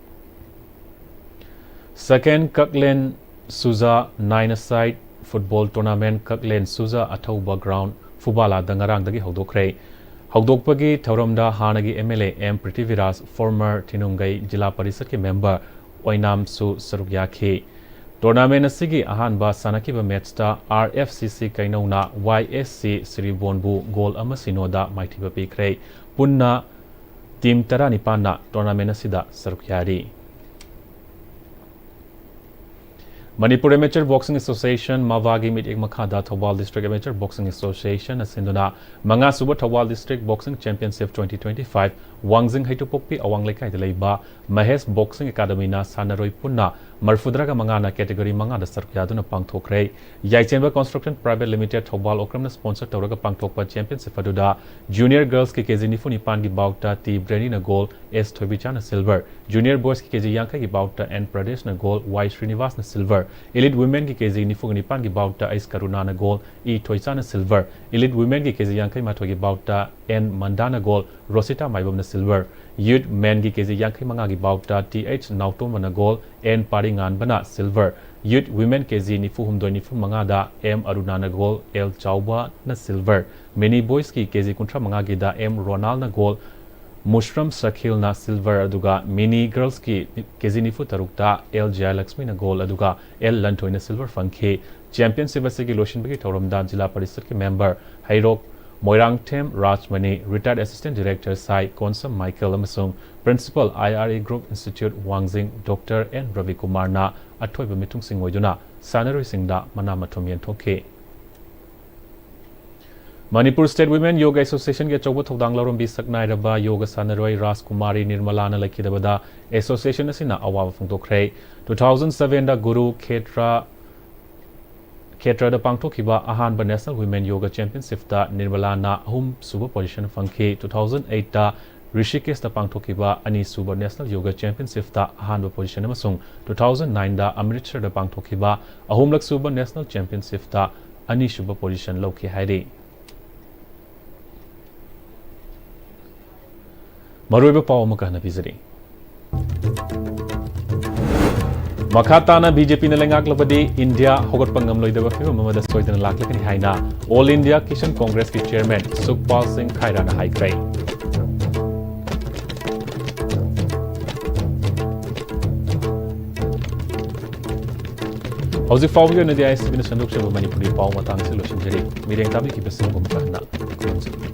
ꯁꯦꯀꯦꯟ ꯀꯛꯂꯦꯟ ꯁꯨꯖꯥ nine a side football tournament ꯀꯛꯂꯦꯟ ꯁꯨꯖꯥ ꯑꯊꯧꯕ ꯒ꯭ꯔꯥꯎꯟ ꯐꯨꯕꯥꯂꯥꯗ ꯉꯔꯥꯡꯗꯒꯤ ꯍꯧꯗꯣꯛꯈ꯭ꯔꯦ꯫ ꯍꯧꯗꯣꯛꯄꯒꯤ ꯊꯧꯔꯝꯗ ꯍꯥꯟꯅꯒꯤ M L A M Prithviraj, former Thinungei ꯖꯤꯂꯥ ꯄꯔꯤꯁꯠꯀꯤ ꯃꯦꯝꯕꯔ ꯑꯣꯏꯅꯥꯝꯁꯨ ꯁꯔꯨꯛ ꯌꯥꯈꯤ꯫ ꯇꯣꯔꯅꯥꯃꯦꯟꯠ ꯑꯁꯤꯒꯤ ꯑꯍꯥꯟꯕ ꯁꯥꯟꯅꯈꯤꯕ ꯃꯦꯠꯆꯇ ꯑꯥꯔ ꯑꯦꯐ ꯁꯤ ꯁꯤ ꯀꯩꯅꯧꯅ ꯋꯥꯏ ꯑꯦꯁ ꯁꯤ ꯁꯤꯔꯤꯕꯣꯟꯕꯨ ꯒꯣꯜ ꯑꯃ ꯁꯤꯅꯣꯗ ꯃꯥꯏꯊꯤꯕ ꯄꯤꯈ꯭ꯔꯦ꯫ ꯄꯨꯟꯅ ꯇꯤꯝ ꯇꯔꯥꯅꯤꯄꯥꯟꯅ ꯇꯣꯔꯅꯥꯃꯦꯟꯠ ꯑꯁꯤꯗ ꯁꯔꯨꯛ ꯌꯥꯔꯤ꯫ ꯃꯅꯤꯄꯨꯔ ꯑꯦꯃꯦꯆꯔ ꯕꯣꯛꯁꯤꯡ ꯑꯦꯁꯣꯁꯤꯌꯦꯁꯟ, ꯃꯥꯚꯥꯒꯤ ꯃꯤꯠꯌꯦꯡ ꯃꯈꯥꯗ ꯊꯧꯕꯥꯜ ꯗꯤꯁꯇ꯭ꯔꯤꯛ ꯑꯦꯃꯦꯆꯔ ꯕꯣꯛꯁꯤꯡ ꯑꯦꯁꯣꯁꯤꯌꯦꯁꯟꯅ ꯁꯤꯟꯗꯨꯅ ꯃꯉꯥꯁꯨꯕ Thoubal district boxing championship twenty twenty five ꯋꯥꯡꯖꯤꯡ ꯍꯩꯇꯨꯄꯣꯛꯄꯤ ꯑꯋꯥꯡ ꯂꯩꯀꯥꯏꯗ ꯂꯩꯕ ꯃꯍꯦꯁ ꯕꯣꯛꯁꯤꯡ ꯑꯦꯀꯥꯗꯃꯤꯅ ꯁꯥꯟꯅꯔꯣꯏ ꯄꯨꯟꯅ ꯃꯔꯐꯨꯇꯔꯥꯒ ꯃꯉꯥꯅ ꯀꯦꯇꯦꯒꯣꯔꯤ ꯃꯉꯥꯗ ꯁꯔꯨꯛ ꯌꯥꯗꯨꯅ ꯄꯥꯡꯊꯣꯛꯈ꯭ꯔꯦ꯫ ꯌꯥꯏꯆꯦꯟꯕ ꯀꯟꯁꯇ꯭ꯔꯛꯁꯟ ꯄ꯭ꯔꯥꯏꯚꯦꯠ ꯂꯤꯃꯤꯇꯦꯗ ꯊꯧꯕꯥꯜ ꯑꯣꯀ꯭ꯔꯝꯅ ꯁ꯭ꯄꯣꯟꯁꯔ ꯇꯧꯔꯒ ꯄꯥꯡꯊꯣꯛꯄ ꯆꯦꯝꯄꯤꯌꯟꯁꯤꯞ ꯑꯗꯨꯗ ꯖꯨꯅꯤꯌꯔ ꯒꯔꯜꯁꯀꯤ ꯀꯦꯖꯤ ꯅꯤꯐꯨ ꯅꯤꯄꯥꯟꯒꯤ ꯕꯥꯎꯠꯇ ꯇꯤ ꯕ꯭ꯔꯦꯅꯤꯅ ꯒꯣꯜ, ꯑꯦꯁ ꯊꯣꯏꯕꯤꯆꯥꯅ ꯁꯤꯜꯚꯔ, ꯖꯨꯅꯤꯌꯔ ꯕꯣꯏꯁꯀꯤ ꯀꯦꯖꯤ ꯌꯥꯡꯈꯩꯒꯤ ꯕꯥꯎꯠꯇ ꯑꯦꯟ ꯄ꯭ꯔꯗꯦꯁꯅ ꯒꯣꯜ, ꯋꯥꯏ ꯁ꯭ꯔꯤꯅꯤꯋꯥꯁꯅ ꯁꯤꯜꯚꯔ, ꯏꯂꯤꯠ ꯋꯤꯃꯦꯟꯒꯤ ꯀꯦꯖꯤ ꯅꯤꯐꯨꯒ ꯅꯤꯄꯥꯟꯒꯤ ꯕꯥꯎꯠꯇ ꯑꯩꯁ ꯀꯔꯨꯅꯥꯅ ꯒꯣꯜ, ꯏ ꯊꯣꯏꯆꯥꯅ ꯁꯤꯜꯚꯔ, ꯏꯂꯤꯠ ꯋꯤꯃꯦꯟꯒꯤ ꯀꯦꯖꯤ ꯌꯥꯡꯈꯩ ꯃꯥꯊꯣꯏꯒꯤ ꯕꯥꯎꯠꯇ ꯑꯦꯟ ꯃꯟꯗꯥꯅ ꯒꯣꯜ, ꯔꯣꯁꯤꯇꯥ ꯃꯥꯏꯕꯝꯅ ꯁꯤꯜꯚꯔ, Youth menꯒꯤ ꯀꯦ ꯖꯤ ꯌꯥꯡꯈꯩ ꯃꯉꯥꯒꯤ boutꯇ ꯇꯤ ꯑꯩꯆ ꯅꯥꯎꯇꯣꯝꯕꯅ gold, ꯑꯦꯟ ꯄꯥꯔꯤꯉꯥꯟꯕꯅ silver, Youth women K G ꯅꯤꯐꯨ ꯍꯨꯝꯗꯣꯏ ꯅꯤꯐꯨ ꯃꯉꯥꯗ ꯑꯦꯝ ꯑꯔꯨꯅꯥꯅ gold, ꯑꯦꯜ ꯆꯥꯎꯕꯅ silver, mini boysꯀꯤ ꯀꯦ ꯖꯤ ꯀꯨꯟꯊ꯭ꯔꯥ ꯃꯉꯥꯒꯤꯗ ꯑꯦꯝ ꯔꯣꯅꯥꯜꯅ gold, ꯃꯨꯁ꯭ꯔꯝ ꯁꯈꯤꯜꯅ silver, ꯑꯗꯨꯒ mini girlsꯀꯤ ꯀꯦ ꯖꯤ ꯅꯤꯐꯨ ꯇꯔꯨꯛꯇ ꯑꯦꯜ ꯖꯌꯂꯛꯁꯃꯤꯅ gold, ꯑꯗꯨꯒ ꯑꯦꯜ ꯂꯟꯊꯣꯏꯅ silver ꯐꯪꯈꯤ꯫ Championship ꯑꯁꯤꯒꯤ ꯂꯣꯏꯁꯤꯟꯕꯒꯤ ꯊꯧꯔꯝꯗ ꯖꯤꯂꯥ ꯄꯔꯤꯁꯠꯀꯤ member ꯍꯩꯔꯣꯛ Moirangthem Rajmani, retired assistant director ꯁꯥꯏ ꯀꯣꯟꯁꯝ ꯃꯥꯏꯀꯦꯜ ꯑꯃꯁꯨꯡ principal ꯑꯥꯏ ꯑꯥꯔ ꯏ group institute ꯋꯥꯡꯖꯤꯡ ꯗꯣꯛꯇꯔ ꯑꯦꯟ ꯔꯕꯤꯀꯨꯃꯥꯔꯅ ꯑꯊꯣꯏꯕ ꯃꯤꯊꯨꯡꯁꯤꯡ ꯑꯣꯏꯗꯨꯅ ꯁꯥꯟꯅꯔꯣꯏꯁꯤꯡꯗ ꯃꯅꯥ ꯃꯊꯨꯝ ꯌꯦꯟꯊꯣꯛꯈꯤ꯫ ꯃꯅꯤꯄꯨꯔ State Women Yoga Associationꯒꯤ ꯑꯆꯧꯕ ꯊꯧꯗꯥꯡ ꯂꯧꯔꯝꯕꯤ ꯁꯛꯅꯥꯏꯔꯕ ꯌꯣꯒ ꯁꯥꯟꯅꯔꯣꯏ ꯔꯥꯖꯀꯨꯃꯥꯔꯤ ꯅꯤꯔꯃꯂꯥꯅ ꯂꯩꯈꯤꯗꯕꯗ association ꯑꯁꯤꯅ ꯑꯋꯥꯕ ꯐꯣꯡꯗꯣꯛꯈ꯭ꯔꯦ꯫ Two thousand sevenꯗ ꯒꯨꯔꯨ ꯈꯦꯇ꯭ꯔ ꯈꯦꯇ꯭ꯔꯗ ꯄꯥꯡꯊꯣꯛꯈꯤꯕ ꯑꯍꯥꯟꯕ National Women Yoga Championshipꯇ ꯅꯤꯔꯃꯂꯥꯅ ꯑꯍꯨꯝ ꯁꯨꯕ position ꯐꯪꯈꯤ꯫ Two thousand eightꯇ ꯔꯤꯁꯤꯀꯦꯁꯇ ꯄꯥꯡꯊꯣꯛꯈꯤꯕ ꯑꯅꯤꯁꯨꯕ National Yoga Championshipꯇ ꯑꯍꯥꯟꯕ position ꯑꯃꯁꯨꯡ two thousand nineꯗ ꯑꯃ꯭ꯔꯤꯠꯁꯔꯗ ꯄꯥꯡꯊꯣꯛꯈꯤꯕ ꯑꯍꯨꯝꯂꯛ ꯁꯨꯕ National Championshipꯇ ꯑꯅꯤꯁꯨꯕ position ꯂꯧꯈꯤ ꯍꯥꯏꯔꯤ꯫ ꯃꯔꯨꯑꯣꯏꯕ ꯄꯥꯎ ꯑꯃꯨꯛꯀ ꯍꯟꯅ ꯄꯤꯖꯔꯤ꯫ ꯃꯈꯥ ꯇꯥꯅ ꯕꯤ ꯖꯦ ꯄꯤꯅ ꯂꯩꯉꯥꯛꯂꯕꯗꯤ ꯏꯟꯗꯤꯌꯥ ꯍꯧꯒꯠꯄ ꯉꯝꯂꯣꯏꯗꯕ ꯐꯤꯕꯝ ꯑꯃꯗ ꯁꯣꯏꯗꯅ ꯂꯥꯛꯂꯒꯅꯤ ꯍꯥꯏꯅ All India Kishan Congressꯀꯤ chairman ꯁꯨꯈꯄꯥꯜ ꯁꯤꯡ ꯈꯥꯏꯔꯥꯅ ꯍꯥꯏꯈ꯭ꯔꯦ꯫ ꯍꯧꯖꯤꯛ ꯐꯥꯎꯕꯒꯤ ꯑꯣꯏꯅꯗꯤ ꯑꯥꯏ ꯑꯦꯁ ꯇꯤ ꯚꯤꯅ ꯁꯟꯗꯣꯛꯆꯕ ꯃꯅꯤꯄꯨꯔꯤ ꯄꯥꯎ ꯃꯇꯥꯡ ꯑꯁꯤ ꯂꯣꯏꯁꯤꯟꯖꯔꯤ꯫ ꯃꯤꯠꯌꯦꯡ ꯇꯥꯕꯤꯈꯤꯕꯁꯤꯡꯕꯨ ꯑꯃꯨꯛ ꯍꯟꯅ ꯈꯨꯔꯨꯝꯖꯔꯤ꯫